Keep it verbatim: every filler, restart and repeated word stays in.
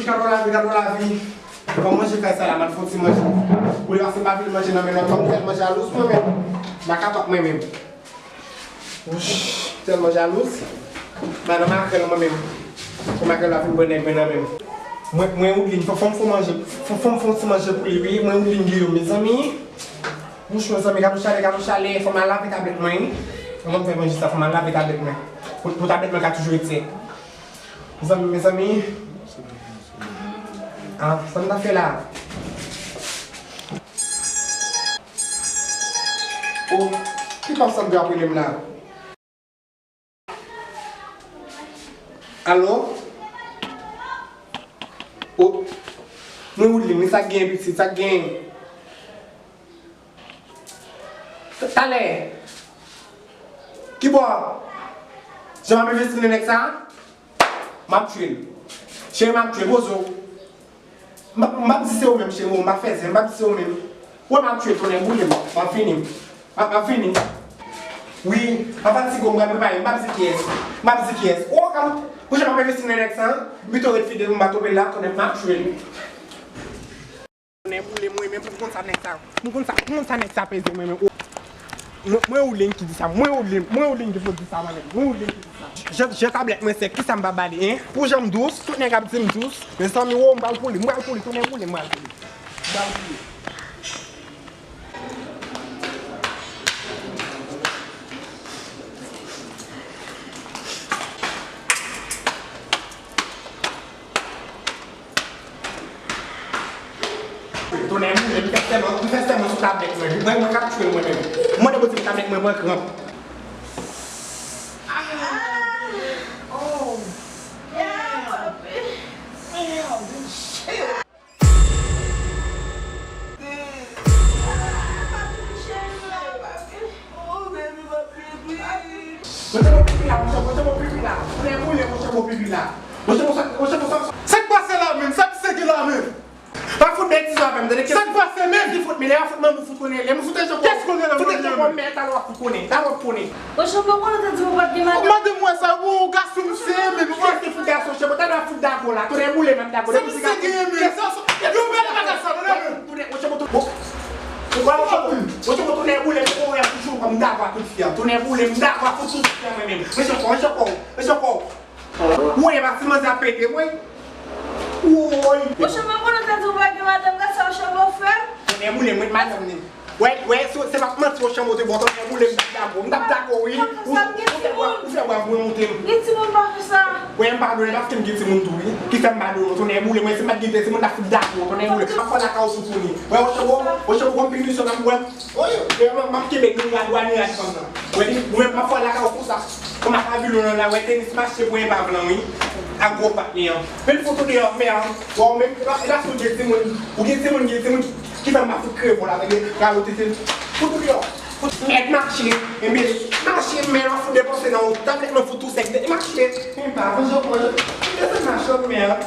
Gade lavi, gade lavi. Ban m manje kay sa la, m al fè yon ti manje. Pou li pase m pa vin manje nan men lòt fanm, m tèlman jalouz mwen menm. M pa kapab mwen menm. Wouch, tèlman jalouz. Madan makrèl mwen menm. Pou makrèl la fin pran nèg mwen nan men m. Mwen, mwen Woodline, fò, fò m fè manje. Fò, fò m fè yon ti manje pou li, wi. Mwen Woodline Guillaume, mezanmi. Wouch, mezanmi, gade yon chalè, gade yon chalè. Fò m al lave tablèt mwen, wi. Anvan m fè manje sa, fò m al lave tablèt mwen. Pou, pou tablèt mwen ka toujou ete. Mezanmi, mezanmi. Ah, sa m ta fè la? Oh, ki pa Sandra ap rele m la? Alo? Oh, mwen Woodline, wi, sa k gen, pitit, sa k gen? Talè. Kibò? Jan m ap envesti nan nèg sa? M ap tchwe l. Cheri, m ap tchwe l, poze w. M ap, m ap di se ou menm, cheri, m ap fè zen, m ap di se ou menm. Wè, m ap tchwe l, tonnè boule m, m ap fini. M ap, m ap fini. Wi, m ap fatige, m pral prepare, m p ap di kiyès. M p ap di kiyès. O, ka m, pou jan m ap envesti nan nèg sa, m pito ret fidèl, m pa twonpe l la, tonnè, m ap tchwe l. Tonnè boule m, mwen menm, pou konn sa nèg sa. Pou konn sa, pou konn sa nèg sa peze mwen menm. O. Mwen, mwen Woodline ki di sa. Mwen Woodline, mwen Woodline ki fout di sa, mwen menm. Mwen Woodline ki di sa. Jan, jan tablèt mwen sèk, kisa m pa ba li, en? Pou jan m dous, tout nèg ap di m dous. Mezanmi, o, m pral pou li, m pral pou li, tonnè boule m, m pral pou li. M pral pou li. Tonnè boule m, m fè sèman, m fè sèman sou tablèt mwen. Mwen, mwen k ap tchwe l mwen menm. M mande Bondye pou tablèt mwen pran kranp. Monchè, bon pipi la, monchè, bon pipi la. Monchè, bon pipi la. Monchè, bon sa, monchè, bon sa. Sa k pase la menm? Sa misye gen la menm? Pa fout betiz avè m, tande. Sa k pase menm? Ki fout, men lè yo fout manmi fout konnen, lè m fout jan. Kès konnen la, fout jan, men talè w ap fout konnen, talè w ap konnen. Monchè, m pa konnen te di ou pa t gen madanm. Madanm mwen sa, ou gason misye, men ou pa se fout gason, chè, mwen ta dwe fout dago la. Tonnè boule m ap dago. Se misye ki renmen sa, yo bèl bagay sa, tonnè. Tonnè, monchè, bon, bon. Ou pa monchè, bon, tonnè boule m, ou wè toujou, m dago a tout fi a. Tonnè boule m, dago a tout fi a mwen menm. Monchè, kò, monchè, kò, monchè, kò. Woy, e pa ti manzè ap pete, woy. Woy. Monchè, mwen konnen w te di w pa gen madanm, gad sa w chòm ou fè. Tonnè boule m, mwen madanm ni. Wè, wè, se, se pa manti, w chòm ou te bon, tonnè boule m, m t ap dakò, m t ap dakò, wi. Ou, ou fè bwa, ou fè bwa pou mwen monte m. Gen timoun pa fè sa. Wè, m padone, paske m gen timoun tou, wi. Ki fè m padone, tonnè boule m, si m pa t gen timoun, m t ap fout dakò, tonnè boule m. M ap fè lakay ou sou tou, wi. Wè, w chòm ou, w chòm ou konn pinisyon nan mwen. Oye, e, m, m ap kenbe nou a dwanye a fanm nan. Wè, li, ou menm, m ap fè lakay ou konsa. Kòman Babilòn nan la, wè, tenis mache pou enpav lan, wi. Ak gwo pat li an. Men l fout ou deyò, mè an. Wè, ou menm, e pa, e pa si ou gen timoun, ou gen timoun, gen timoun ki, ki fè m pa fout kreve w la, tande, radote, se fout ou deyò. Fout mèd mache, enben, mache, mè an fout depanse nan ou, tablèt mwen fout ou sèk, mache, enpav, jan, jan, jan, mache, mè an.